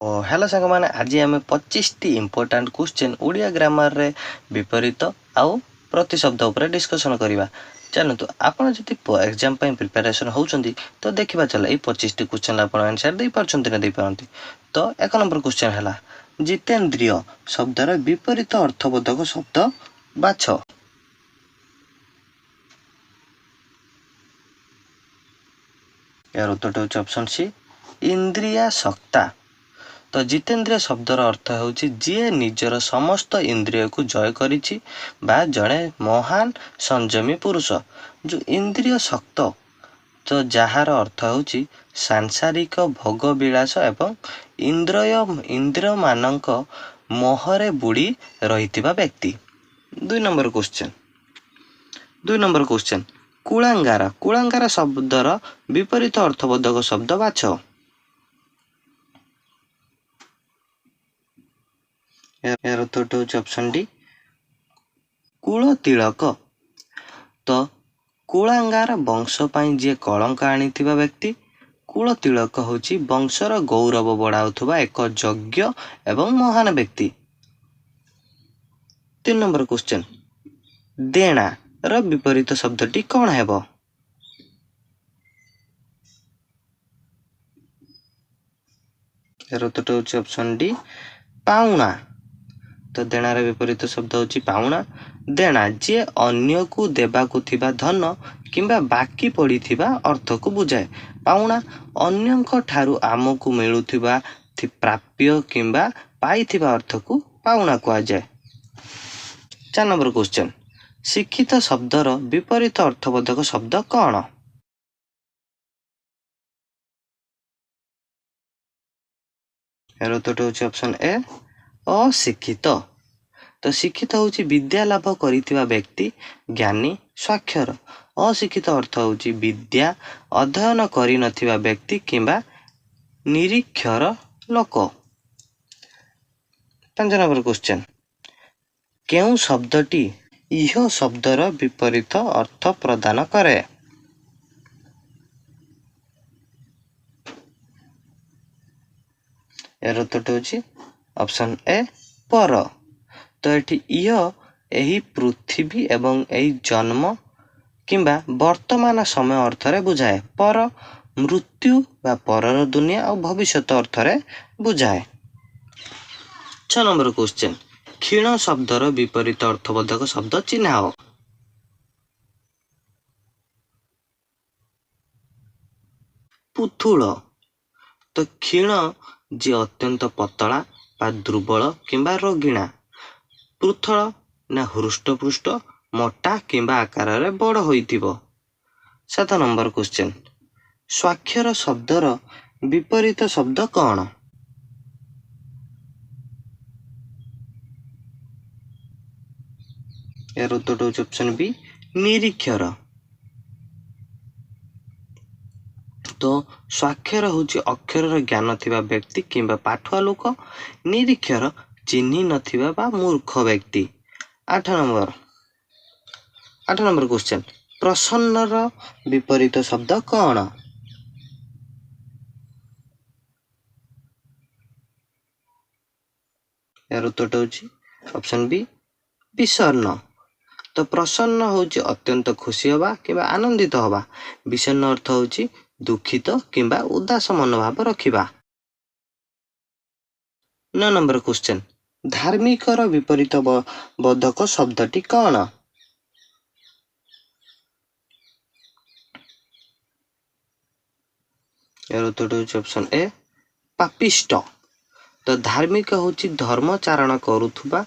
Hello ସାଙ୍ଗମାନେ, ଆଜି ଆମେ 25ଟି ଇମ୍ପୋର୍ଟାଣ୍ଟ କ୍ୱେଶ୍ଚନ୍ ଓଡ଼ିଆ ଗ୍ରାମାରରେ ବିପରୀତ ଆଉ ପ୍ରତିଶବ୍ଦ ଉପରେ ଡିସ୍କସନ୍ କରିବା। ଚାଲନ୍ତୁ, ଆପଣ ଯଦି ଏକ୍ଜାମ୍ ପାଇଁ ପ୍ରିପାରେସନ୍ ହେଉଛନ୍ତି ତ ଦେଖିବା ଚାଲ ଏଇ 25ଟି କ୍ୱେଶ୍ଚନ୍ ଆପଣ ଆନ୍ସର୍ ଦେଇପାରୁଛନ୍ତି ନା ଦେଇପାରନ୍ତି। ତ 1 ନମ୍ବର କ୍ୱେଶ୍ଚନ୍ ହେଲା, ଜିତେନ୍ଦ୍ରିୟ ଶବ୍ଦର ବିପରୀତ ଅର୍ଥବୋଧକ ଶବ୍ଦ ବାଛ। ଏହାର ଉତ୍ତରଟା ହେଉଛି ଅପସନ୍ ସି, ଇନ୍ଦ୍ରିୟାସକ୍ତା। ତ ଜିତେନ୍ଦ୍ରିୟ ଶବ୍ଦର ଅର୍ଥ ହେଉଛି ଯିଏ ନିଜର ସମସ୍ତ ଇନ୍ଦ୍ରିୟକୁ ଜୟ କରିଛି ବା ଜଣେ ମହାନ ସଂଯମୀ ପୁରୁଷ। ଯେଉଁ ଇନ୍ଦ୍ରିୟ ଶକ୍ତ, ତ ଯାହାର ଅର୍ଥ ହେଉଛି ସାଂସାରିକ ଭୋଗ ବିଳାସ ଏବଂ ଇନ୍ଦ୍ରିୟମାନଙ୍କ ମୋହରେ ବୁଡ଼ି ରହିଥିବା ବ୍ୟକ୍ତି। 2 ନମ୍ବର କ୍ୱେଶ୍ଚନ୍, 2 ନମ୍ବର କ୍ୱେଶ୍ଚନ୍, କୁଳାଙ୍ଗାର। କୁଳାଙ୍ଗାର ଶବ୍ଦର ବିପରୀତ ଅର୍ଥବୋଧକ ଶବ୍ଦ ବାଛ। ଏହାର ଉତ୍ତରଟା ହେଉଛି ଅପସନ୍ ଡି, କୁଳତିଳକ। ତ କୁଳାଙ୍ଗାର ବଂଶ ପାଇଁ ଯିଏ କଳଙ୍କ ଆଣିଥିବା ବ୍ୟକ୍ତି। କୁଳତିଳକ ହେଉଛି ବଂଶର ଗୌରବ ବଢ଼ାଉଥିବା ଏକ ଯୋଗ୍ୟ ଏବଂ ମହାନ ବ୍ୟକ୍ତି। 3 ନମ୍ବର କ୍ୱେଶ୍ଚନ୍, ଦେଣାର ବିପରୀତ ଶବ୍ଦଟି କ'ଣ ହେବ? ଏହାର ଉତ୍ତରଟା ହେଉଛି ଅପସନ୍ ଡି, ପାଉଣା। ତ ଦେଣାର ବିପରୀତ ଶବ୍ଦ ହେଉଛି ପାଉଣା। ଦେଣା ଯିଏ ଅନ୍ୟକୁ ଦେବାକୁ ଥିବା ଧନ କିମ୍ବା ବାକି ପଡ଼ିଥିବା ଅର୍ଥକୁ ବୁଝାଏ। ପାଉଣା ଅନ୍ୟଙ୍କ ଠାରୁ ଆମକୁ ମିଳୁଥିବା ପ୍ରାପ୍ୟ କିମ୍ବା ପାଇଥିବା ଅର୍ଥକୁ ପାଉଣା କୁହାଯାଏ। 4 ନମ୍ବର କ୍ୱେଶ୍ଚନ୍, ଶିକ୍ଷିତ ଶବ୍ଦର ବିପରୀତ ଅର୍ଥବୋଧକ ଶବ୍ଦ କ'ଣ? ଏହାର ଉତ୍ତରଟା ହେଉଛି ଅପସନ୍ ଏ, ଅଶିକ୍ଷିତ। ତ ଶିକ୍ଷିତ ହେଉଛି ବିଦ୍ୟା ଲାଭ କରିଥିବା ବ୍ୟକ୍ତି, ଜ୍ଞାନୀ, ସ୍ୱାକ୍ଷର। ଅଶିକ୍ଷିତ ଅର୍ଥ ହେଉଛି ବିଦ୍ୟା ଅଧ୍ୟୟନ କରିନଥିବା ବ୍ୟକ୍ତି କିମ୍ବା ନିରୀକ୍ଷର ଲୋକ। 5 ନମ୍ବର କ୍ୱେଶ୍ଚନ୍, କେଉଁ ଶବ୍ଦଟି ଇହ ଶବ୍ଦର ବିପରୀତ ଅର୍ଥ ପ୍ରଦାନ କରେ? ଏହାର ଉତ୍ତରଟା ହେଉଛି ଅପସନ୍ ଏ, ପର। ତ ଏଠି ଇହ ଏହି ପୃଥିବୀ ଏବଂ ଏହି ଜନ୍ମ କିମ୍ବା ବର୍ତ୍ତମାନ ସମୟ ଅର୍ଥରେ ବୁଝାଏ। ପର ମୃତ୍ୟୁ ବା ପରର ଦୁନିଆ ଆଉ ଭବିଷ୍ୟତ ଅର୍ଥରେ ବୁଝାଏ। 6 ନମ୍ବର କ୍ୱେଶ୍ଚନ୍, କ୍ଷୀଣ ଶବ୍ଦର ବିପରୀତ ଅର୍ଥବୋଧକ ଶବ୍ଦ ଚିହ୍ନାଅ। ପୁଥୁଳ। ତ କ୍ଷୀଣ ଯିଏ ଅତ୍ୟନ୍ତ ପତଳା ବା ଦୁର୍ବଳ କିମ୍ବା ରୋଗିଣା। ପୃଥଳ ନା ହୃଷ୍ଟପୃଷ୍ଟ, ମୋଟା କିମ୍ବା ଆକାରରେ ବଡ଼ ହୋଇଥିବ। 7 ନମ୍ବର କ୍ୱେଶ୍ଚନ୍, ସ୍ୱାକ୍ଷର ଶବ୍ଦର ବିପରୀତ ଶବ୍ଦ କ'ଣ? ଏହାର ଉତ୍ତରଟା ହେଉଛି ଅପସନ୍ ବି, ନିରୀକ୍ଷର। ତ ସ୍ୱାକ୍ଷର ହେଉଛି ଅକ୍ଷରର ଜ୍ଞାନ ଥିବା ବ୍ୟକ୍ତି କିମ୍ବା ପାଠୁଆ ଲୋକ। ନିରୀକ୍ଷର ଚିହ୍ନି ନଥିବା ବା ମୂର୍ଖ ବ୍ୟକ୍ତି। 8 ନମ୍ବର କ୍ୱେଶ୍ଚନ୍, ପ୍ରସନ୍ନର ବିପରୀତ ଶବ୍ଦ କ'ଣ? ଏହାର ଉତ୍ତରଟା ହେଉଛି ଅପସନ୍ ବି, ବିଷଣ୍ଣ। ତ ପ୍ରସନ୍ନ ହେଉଛି ଅତ୍ୟନ୍ତ ଖୁସି ହେବା କିମ୍ବା ଆନନ୍ଦିତ ହେବା। ବିଷଣ୍ଣ ଅର୍ଥ ହେଉଛି ଦୁଃଖିତ କିମ୍ବା ଉଦାସ ମନୋଭାବ ରଖିବା। 9 ନମ୍ବର କ୍ୱେଶ୍ଚନ୍, ଧାର୍ମିକର ବିପରୀତ ବୋଧକ ଶବ୍ଦଟି କ'ଣ? ଏହାର ଉତ୍ତରଟା ହେଉଛି ଅପସନ୍ ଏ, ପାପିଷ୍ଟ। ତ ଧାର୍ମିକ ହେଉଛି ଧର୍ମଚାରଣ କରୁଥିବା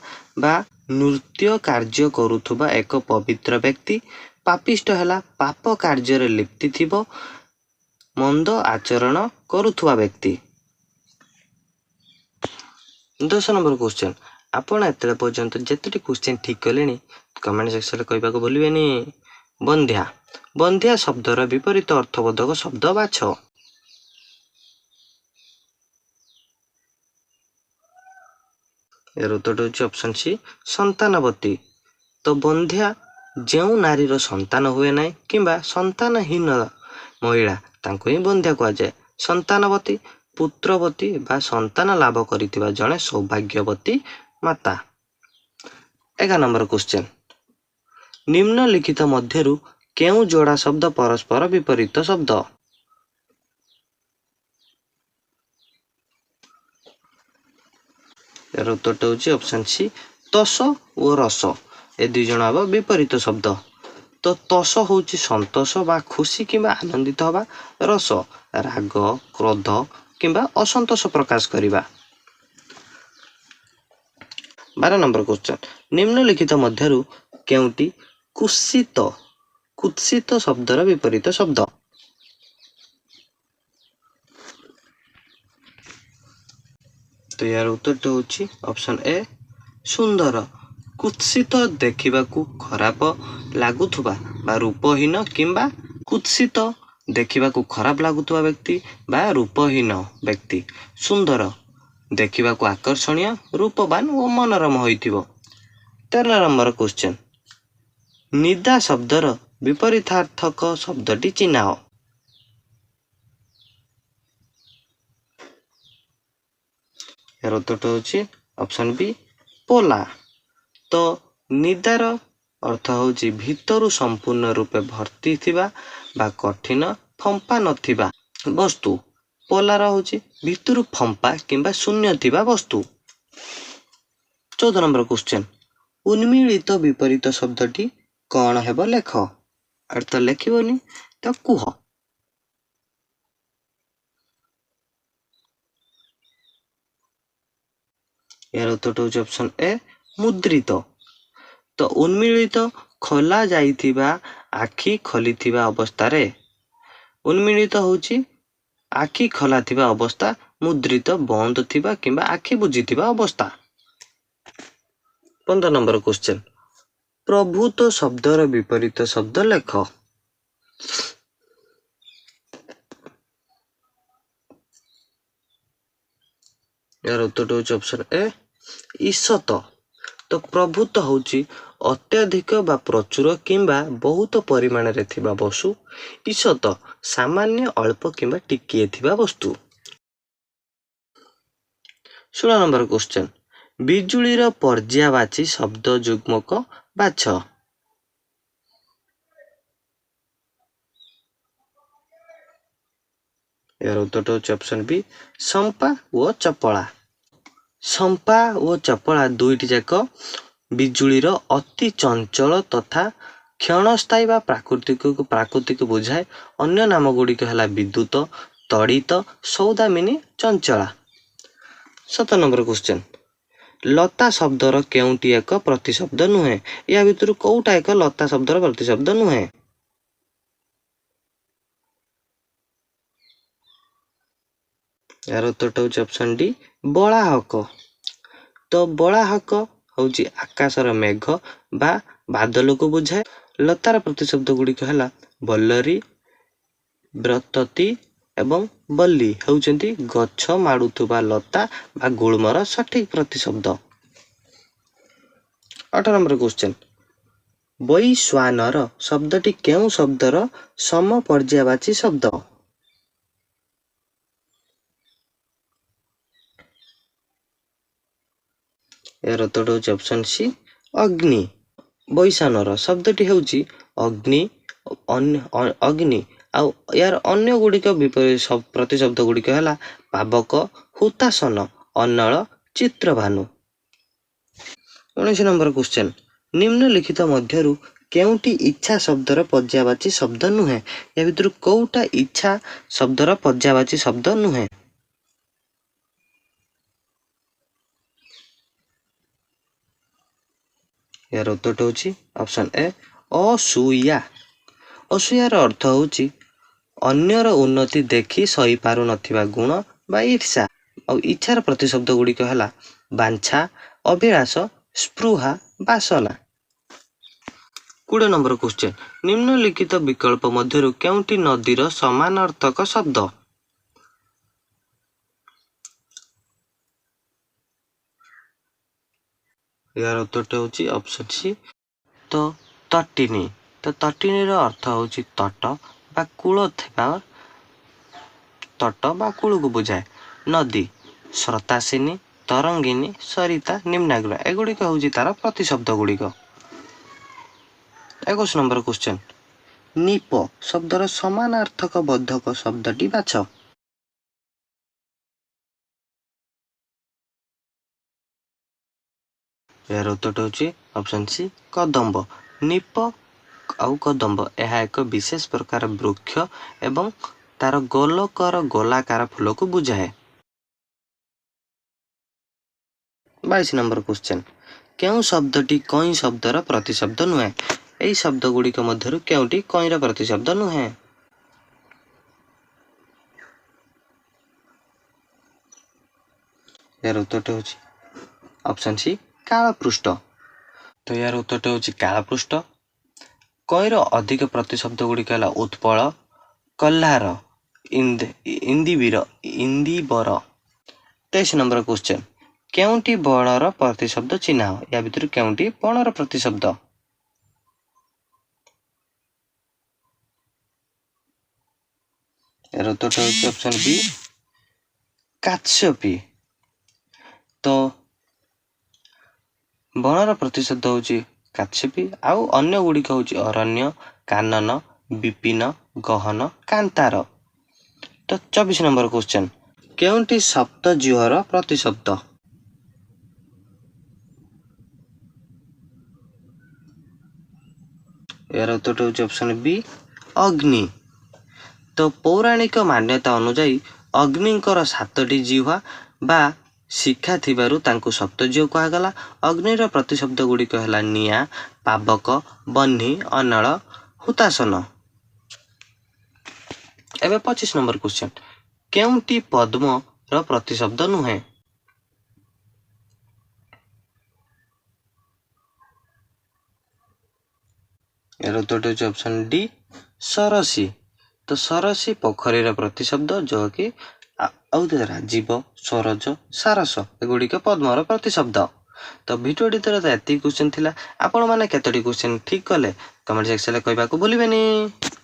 ବା ନୃତ୍ୟ କାର୍ଯ୍ୟ କରୁଥିବା ଏକ ପବିତ୍ର ବ୍ୟକ୍ତି। ପାପିଷ୍ଟ ହେଲା ପାପ କାର୍ଯ୍ୟରେ ଲିପ୍ତି ଥିବ, ମନ୍ଦ ଆଚରଣ କରୁଥିବା ବ୍ୟକ୍ତି। 10 ନମ୍ବର କ୍ୱେଶ୍ଚନ୍, ଆପଣ ଏତେବେଳେ ପର୍ଯ୍ୟନ୍ତ ଯେତେଟି କ୍ୱେଶ୍ଚନ୍ ଠିକ୍ କଲେଣି କମେଣ୍ଟ ସେକ୍ସନରେ କହିବାକୁ ଭୁଲିବେନି। ବନ୍ଧ୍ୟା। ବନ୍ଧ୍ୟା ଶବ୍ଦର ବିପରୀତ ଅର୍ଥବୋଧକ ଶବ୍ଦ ବାଛ। ଏହାର ଉତ୍ତରଟା ହେଉଛି ଅପସନ୍ ସି, ସନ୍ତାନବତୀ। ତ ବନ୍ଧ୍ୟା ଯେଉଁ ନାରୀର ସନ୍ତାନ ହୁଏ ନାହିଁ କିମ୍ବା ସନ୍ତାନହୀନ ମହିଳା, ତାଙ୍କୁ ହିଁ ବନ୍ଧ୍ୟା କୁହାଯାଏ। ସନ୍ତାନବତୀ ପୁତ୍ରବତୀ ବା ସନ୍ତାନ ଲାଭ କରିଥିବା ଜଣେ ସୌଭାଗ୍ୟବତୀ ମାତା। 11 ନମ୍ବର କ୍ୱେଶ୍ଚନ୍, ନିମ୍ନଲିଖିତ ମଧ୍ୟରୁ କେଉଁ ଯୋଡ଼ା ଶବ୍ଦ ପରସ୍ପର ବିପରୀତ ଶବ୍ଦ? ଏହାର ଉତ୍ତରଟା ହେଉଛି ଅପସନ୍ ସି, ତସ ଓ ରସ, ଏ ଦୁଇ ଜଣ ହେବ ବିପରୀତ ଶବ୍ଦ। ତ ତସ ହେଉଛି ସନ୍ତୋଷ ବା ଖୁସି କିମ୍ବା ଆନନ୍ଦିତ ହେବା, ରସ ରାଗ, କ୍ରୋଧ କିମ୍ବା ଅସନ୍ତୋଷ ପ୍ରକାଶ କରିବା। 12 ନମ୍ବର କ୍ୱେଶ୍ଚନ୍, ନିମ୍ନଲିଖିତ ମଧ୍ୟରୁ କେଉଁଟି କୁତ୍ସିତ ଶବ୍ଦର ବିପରୀତ ଶବ୍ଦ? ତ ଏହାର ଉତ୍ତରଟି ହେଉଛି ଅପସନ୍ ଏ, ସୁନ୍ଦର। କୁତ୍ସିତ ଦେଖିବାକୁ ଖରାପ ଲାଗୁଥିବା ବା ରୂପହୀନ କିମ୍ବା କୁତ୍ସିତ ଦେଖିବାକୁ ଖରାପ ଲାଗୁଥିବା ବ୍ୟକ୍ତି ବା ରୂପହୀନ ବ୍ୟକ୍ତି। ସୁନ୍ଦର ଦେଖିବାକୁ ଆକର୍ଷଣୀୟ, ରୂପବାନ ଓ ମନୋରମ ହୋଇଥିବ। 13 ନମ୍ବର କ୍ୱେଶ୍ଚନ୍, ନିଦା ଶବ୍ଦର ବିପରୀତାର୍ଥକ ଶବ୍ଦଟି ଚିହ୍ନାଅ। ଏହାର ଉତ୍ତରଟା ହେଉଛି ଅପସନ୍ ବି, ପୋଲା। ତ ନିଦାର ଅର୍ଥ ହେଉଛି ଭିତରୁ ସମ୍ପୂର୍ଣ୍ଣ ରୂପେ ଭର୍ତ୍ତି ଥିବା ବା କଠିନ ଫମ୍ପା ନଥିବା ବସ୍ତୁ। ପୋଲାର ହେଉଛି ଭିତରୁ ଫମ୍ପା କିମ୍ବା ଶୂନ୍ୟ ଥିବା ବସ୍ତୁ। 14 ନମ୍ବର କ୍ୱେଶ୍ଚନ୍, ଉନ୍ମୀଳିତ ବିପରୀତ ଶବ୍ଦଟି କ'ଣ ହେବ ଲେଖ। ଏଠି ତ ଲେଖିବନି, ତ କୁହ। ଏହାର ଉତ୍ତରଟା ହେଉଛି ଅପସନ୍ ଏ, ମୁଦ୍ରିତ। ତ ଉନ୍ମୀଳିତ ଖୋଲା ଯାଇଥିବା ଆଖି ଖୋଲିଥିବା ଅବସ୍ଥାରେ, ଉନ୍ମୀଳିତ ହେଉଛି ଆଖି ଖୋଲା ଥିବା ଅବସ୍ଥା, ମୁଦ୍ରିତ ବନ୍ଦ ଥିବା କିମ୍ବା ଆଖି ବୁଜିଥିବା ଅବସ୍ଥା। 15 ନମ୍ବର କ୍ୱେଶ୍ଚନ୍, ପ୍ରଭୂତ ଶବ୍ଦର ବିପରୀତ ଶବ୍ଦ ଲେଖ। ଏହାର ଉତ୍ତରଟା ହେଉଛି ଅପସନ୍ ଏ, ଈଷତ। ତ ପ୍ରଭୂତ ହେଉଛି ଅତ୍ୟଧିକ ବା ପ୍ରଚୁର କିମ୍ବା ବହୁତ ପରିମାଣରେ ଥିବା ବସ୍ତୁ, ଈଷତ ସାମାନ୍ୟ ଅଳ୍ପ କିମ୍ବା ଟିକିଏ ଥିବା ବସ୍ତୁ। 16 ନମ୍ବର କ୍ୱେଶ୍ଚନ୍, ବିଜୁଳିର ପର୍ଯ୍ୟାୟବାଚୀ ଶବ୍ଦ ଯୁଗ୍ମକ ବାଛ। ଏହାର ଉତ୍ତରଟା ହେଉଛି ଅପସନ୍ ବି, ଶମ୍ପା ଓ ଚପଳା। ଶମ୍ପା ଓ ଚପଳା ଦୁଇଟି ଯାକ ବିଜୁଳିର ଅତି ଚଞ୍ଚଳ ତଥା କ୍ଷଣସ୍ଥାୟୀ ବା ପ୍ରାକୃତିକ ବୁଝାଏ। ଅନ୍ୟ ନାମ ଗୁଡ଼ିକ ହେଲା ବିଦ୍ୟୁତ, ତଡ଼ିତ, ସୌଦାମିନୀ, ଚଞ୍ଚଳା। 17 ନମ୍ବର କ୍ୱେଶ୍ଚନ୍, ଲତା ଶବ୍ଦର କେଉଁଟି ଏକ ପ୍ରତିଶବ୍ଦ ନୁହେଁ? ଏହା ଭିତରୁ କୋଉଟା ଏକ ଲତା ଶବ୍ଦର ପ୍ରତିଶବ୍ଦ ନୁହେଁ? ଏହାର ଉତ୍ତରଟା ହେଉଛି ଅପସନ୍ ଡି, ବଳାହକ। ତ ବଳାହକ ହେଉଛି ଆକାଶର ମେଘ ବା ବାଦଲକୁ ବୁଝାଏ। ଲତାର ପ୍ରତିଶବ୍ଦ ଗୁଡ଼ିକ ହେଲା ବଲ୍ଲରୀ, ବ୍ରତତୀ ଏବଂ ବଲ୍ଲୀ ହେଉଛନ୍ତି ଗଛ ମାଡ଼ୁଥିବା ଲତା ବା ଗୁଳ୍ମର ସଠିକ୍ ପ୍ରତିଶବ୍ଦ। 18 ନମ୍ବର କ୍ୱେଶ୍ଚନ୍, ବୈଶ୍ୱାନର ଶବ୍ଦଟି କେଉଁ ଶବ୍ଦର ସମପର୍ଯ୍ୟାୟବାଚୀ ଶବ୍ଦ? ଏହାର ଉତ୍ତରଟା ହେଉଛି ଅପସନ୍ ସି, ଅଗ୍ନି। ବୈଶାନର ଶବ୍ଦଟି ହେଉଛି ଅଗ୍ନି, ଅଗ୍ନି ଆଉ ଏହାର ଅନ୍ୟ ଗୁଡ଼ିକ ପ୍ରତିଶବ୍ଦ ଗୁଡ଼ିକ ହେଲା ପାବକ, ହୁତାସନ, ଅନଳ, ଚିତ୍ରଭାନୁ। 19 ନମ୍ବର କ୍ୱେଶ୍ଚନ୍, ନିମ୍ନଲିଖିତ ମଧ୍ୟରୁ କେଉଁଟି ଇଚ୍ଛା ଶବ୍ଦର ପର୍ଯ୍ୟାୟବାଚୀ ଶବ୍ଦ ନୁହେଁ? ଏହା ଭିତରୁ କୋଉଟା ଇଚ୍ଛା ଶବ୍ଦର ପର୍ଯ୍ୟାୟବାଚୀ ଶବ୍ଦ ନୁହେଁ? ଏହାର ଉତ୍ତରଟା ହେଉଛି ଅପସନ୍ ଏ, ଅସୂୟା। ଅସୂୟାର ଅର୍ଥ ହେଉଛି ଅନ୍ୟର ଉନ୍ନତି ଦେଖି ସହିପାରୁନଥିବା ଗୁଣ ବା ଈର୍ଷା। ଆଉ ଇଚ୍ଛାର ପ୍ରତିଶବ୍ଦ ଗୁଡ଼ିକ ହେଲା ବାଞ୍ଛା, ଅଭିଳାଷ, ସ୍ପୃହା, ବାସନା। 20 ନମ୍ବର କ୍ୱେଶ୍ଚନ୍, ନିମ୍ନଲିଖିତ ବିକଳ୍ପ ମଧ୍ୟରୁ କେଉଁଟି ନଦୀର ସମାନାର୍ଥକ ଶବ୍ଦ? ଏହାର ଉତ୍ତରଟା ହେଉଛି ଅପସନ୍ ସି, ତ ତଟିନୀ। ତ ତଟିନୀର ଅର୍ଥ ହେଉଛି ତଟ ବା କୂଳ ଥିବା, ତଟ ବା କୂଳକୁ ବୁଝାଏ। ନଦୀ, ସ୍ରତାସିନୀ, ତରଙ୍ଗିନୀ, ସରିତା, ନିମ୍ନାଗ୍ର ଏଗୁଡ଼ିକ ହେଉଛି ତାର ପ୍ରତିଶବ୍ଦ ଗୁଡ଼ିକ। 21 ନମ୍ବର କ୍ୱେଶ୍ଚନ୍, ନିପ ଶବ୍ଦର ସମାନାର୍ଥକ ବୋଧକ ଶବ୍ଦଟି ବାଛ। ଏହାର ଉତ୍ତରଟି ହେଉଛି ଅପସନ୍ ସି, କଦମ୍ବ। ନିପ ଆଉ କଦମ୍ବ ଏହା ଏକ ବିଶେଷ ପ୍ରକାର ବୃକ୍ଷ ଏବଂ ତାର ଗୋଲକର ଗୋଲାକାର ଫୁଲକୁ ବୁଝାଏ। 22 ନମ୍ବର କ୍ୱେଶ୍ଚନ୍, କେଉଁ ଶବ୍ଦଟି କଇଁ ଶବ୍ଦର ପ୍ରତିଶବ୍ଦ ନୁହେଁ? ଏହି ଶବ୍ଦ ଗୁଡ଼ିକ ମଧ୍ୟରୁ କେଉଁଟି କଇଁର ପ୍ରତିଶବ୍ଦ ନୁହେଁ? ଏହାର ଉତ୍ତରଟି ହେଉଛି ଅପସନ୍ ସି, କାଳପୃଷ୍ଠ। ତ ଏହାର ଉତ୍ତରଟି ହେଉଛି କାଳପୃଷ୍ଠ। କଇଁର ଅଧିକ ପ୍ରତିଶବ୍ଦ ଗୁଡ଼ିକ ହେଲା ଉତ୍ପଳ, କହ୍ଲାର, ଇନ୍ଦିବୀର, ଇନ୍ଦିବର। 23 ନମ୍ବର କ୍ୱେଶ୍ଚନ୍, କେଉଁଟି ବଣର ପ୍ରତିଶବ୍ଦ ଚିହ୍ନାଅ? ୟା ଭିତରୁ କେଉଁଟି ବଣର ପ୍ରତିଶବ୍ଦ? ଏହାର ଉତ୍ତରଟା ହେଉଛି ଅପସନ୍ ବି, କାଶ୍ୟପୀ। ତ ବଣର ପ୍ରତିଶବ୍ଦ ହେଉଛି କାଶ୍ୟପୀ, ଆଉ ଅନ୍ୟ ଗୁଡ଼ିକ ହେଉଛି ଅରଣ୍ୟ, କାନନ, ବିପିନ, ଗହନ, କାନ୍ତାର। ତ 24 ନମ୍ବର କ୍ୱେଶ୍ଚନ୍, କେଉଁଟି ସପ୍ତଜିହ୍ୱର ପ୍ରତିଶବ୍ଦ? ଏହାର ଉତ୍ତରଟି ହେଉଛି ଅପସନ୍ ବି, ଅଗ୍ନି। ତ ପୌରାଣିକ ମାନ୍ୟତା ଅନୁଯାୟୀ ଅଗ୍ନିଙ୍କର 7ଟି ଜିହ୍ୱା ବା ଶିଖା ଥିବାରୁ ତାଙ୍କୁ ସପ୍ତଜିହ୍ୱ କୁହାଗଲା। ଅଗ୍ନିର ପ୍ରତିଶବ୍ଦ ଗୁଡ଼ିକ ହେଲା ନିଆଁ, ପାବକ, ବହ୍ନି, ଅନଳ, ହୁତାସନ। ଏବେ 25 ନମ୍ବର କ୍ୱେଶ୍ଚନ୍, କେଉଁଟି ପଦ୍ମର ପ୍ରତିଶବ୍ଦ ନୁହେଁ? ଏହାର ଉତ୍ତରଟି ହେଉଛି ଅପସନ୍ ଡି, ସରସୀ। ତ ସରସୀ ପୋଖରୀର ପ୍ରତିଶବ୍ଦ, ଯାହାକି ଆଉ ରାଜୀବ, ସରୋଜ, ସାରସ ଏଗୁଡ଼ିକ ପଦ୍ମର ପ୍ରତିଶବ୍ଦ। ତ ଭିଡ଼ିଓଟି ତ ଏତିକି କ୍ୱେଶ୍ଚନ୍ ଥିଲା। ଆପଣମାନେ କେତୋଟି କ୍ୱେଶ୍ଚନ୍ ଠିକ୍ କଲେ କମେଣ୍ଟ ସେକ୍ସନରେ କହିବାକୁ ଭୁଲିବେନି।